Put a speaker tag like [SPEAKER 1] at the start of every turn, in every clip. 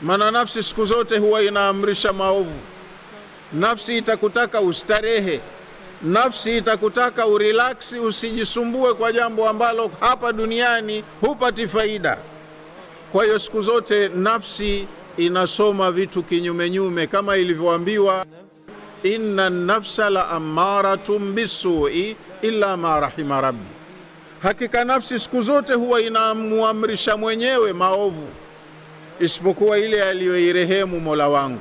[SPEAKER 1] Maana nafsi siku zote huwa inaamrisha maovu. Nafsi itakutaka ustarehe, nafsi itakutaka urelaksi, usijisumbue kwa jambo ambalo hapa duniani hupati faida. Kwa hiyo siku zote nafsi inasoma vitu kinyumenyume, kama ilivyoambiwa, inna nafsa la ammaratun bisui illa ma rahima rabbi, hakika nafsi siku zote huwa inamuamrisha mwenyewe maovu isipokuwa ile aliyoirehemu Mola wangu.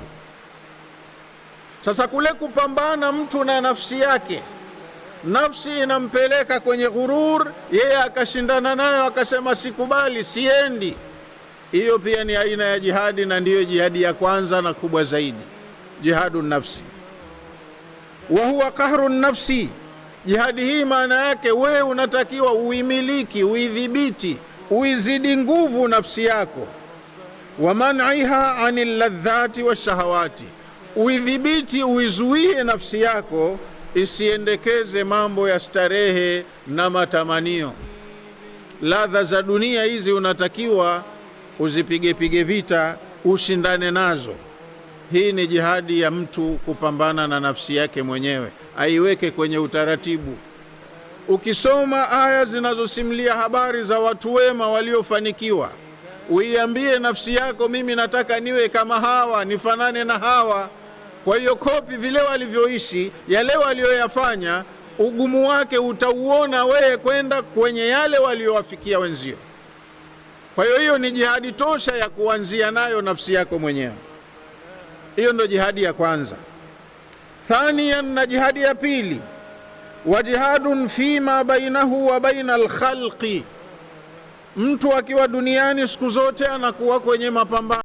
[SPEAKER 1] Sasa kule kupambana mtu na nafsi yake, nafsi inampeleka kwenye ghurur, yeye akashindana nayo akasema sikubali, siendi. Hiyo pia ni aina ya jihadi, na ndiyo jihadi ya kwanza na kubwa zaidi, jihadu nafsi. Wa huwa qahru nafsi. Jihadi hii maana yake wewe unatakiwa uimiliki, uidhibiti, uizidi nguvu nafsi yako. Wa man'iha anil ladhati washahawati, uidhibiti, uizuie nafsi yako isiendekeze mambo ya starehe na matamanio. Ladha za dunia hizi unatakiwa uzipigepige vita, ushindane nazo. Hii ni jihadi ya mtu kupambana na nafsi yake mwenyewe, aiweke kwenye utaratibu. Ukisoma aya zinazosimulia habari za watu wema waliofanikiwa, uiambie nafsi yako, mimi nataka niwe kama hawa, nifanane na hawa. Kwa hiyo kopi vile walivyoishi, yale walioyafanya, ugumu wake utauona wewe kwenda kwenye yale waliowafikia wenzio. Kwa hiyo hiyo ni jihadi tosha ya kuanzia nayo nafsi yako mwenyewe. Hiyo ndo jihadi ya kwanza. Thaniyan, na jihadi ya pili, wa jihadun fima bainahu wa baina alkhalqi. Mtu akiwa duniani siku zote anakuwa kwenye mapambano.